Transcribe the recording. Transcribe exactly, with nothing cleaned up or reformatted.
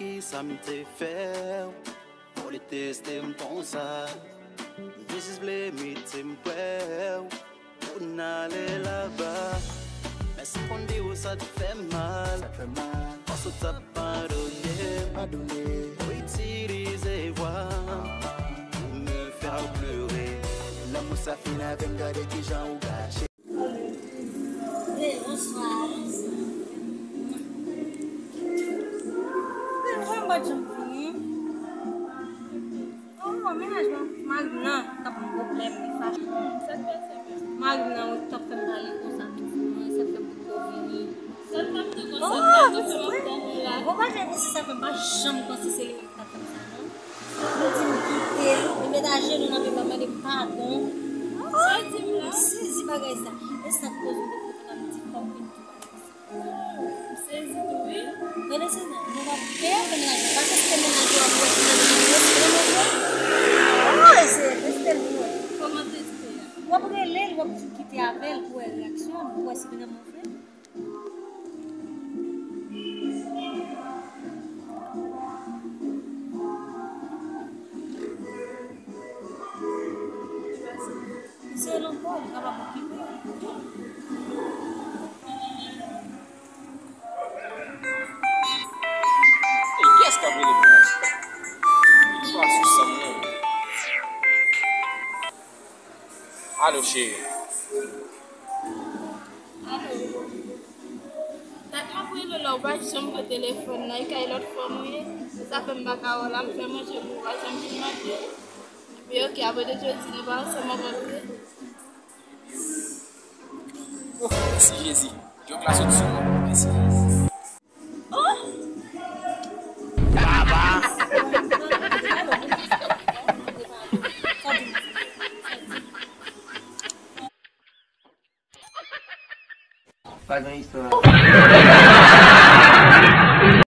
Kisa m te fè w pou li teste m konsa? M jis vle mete m kwè w pou n ale laba. Men si m konn di w sa t fè m mal, paske w t ap padone m, padone, ou itilize vwa m pou me fè w plere. Lanmou sa fin avè m, gade kijan ou gache. Hey, bonswa. Mwen pa t janm vini. Oh, mennaj mwen, mari m nan t ap ban m pwoblèm, li fache. Sa k pase menm? Mari m nan, wi, t ap fè m pale konsa toujou, sa fè m poko vini. Sa t ap di konsa, oh, m pa t fè m ap tann ou la. Bon, pa janm konsa, sa fè m pa janm panse se li menm ki t ap fè m sa, non. Li di m kite l, li met ajenou nan men m, ap mande m padon. Sa w di m la? M sezi bagay sa. E sa k koz m te kote la, m di fòk vin di bagay sa. M sezi tou, wi. Tande, Sena, nou pa pè fè mennaj la. Pa teste mennaj la pou wè si l ap teste mennaj la. Oh, se teste l pou wè. Kòman teste a? W ap rele l, w ap di w kite avè l pou wè reyaksyon l, pou wè si vrèman w vle. Se l ankò, li kapab okipe. E kiyès k ap rele m konsa? Li pa sou san m non. Alo, cheri. Alo. Dat m ap rele w la, ou pa janm pran telefòn nan, e kay lòt fanm ou ye. Se sa fè m pa ka wè w la, m fè manje pou ou, ou pa janm vin manje. Epi oke, apre de jodi, nou pa ansanm ankò, oke? Oh, mèsi Jezi. Djòk la sot sou mwen. Mèsi Jezi. Oh! Baba! Pa gen istwa.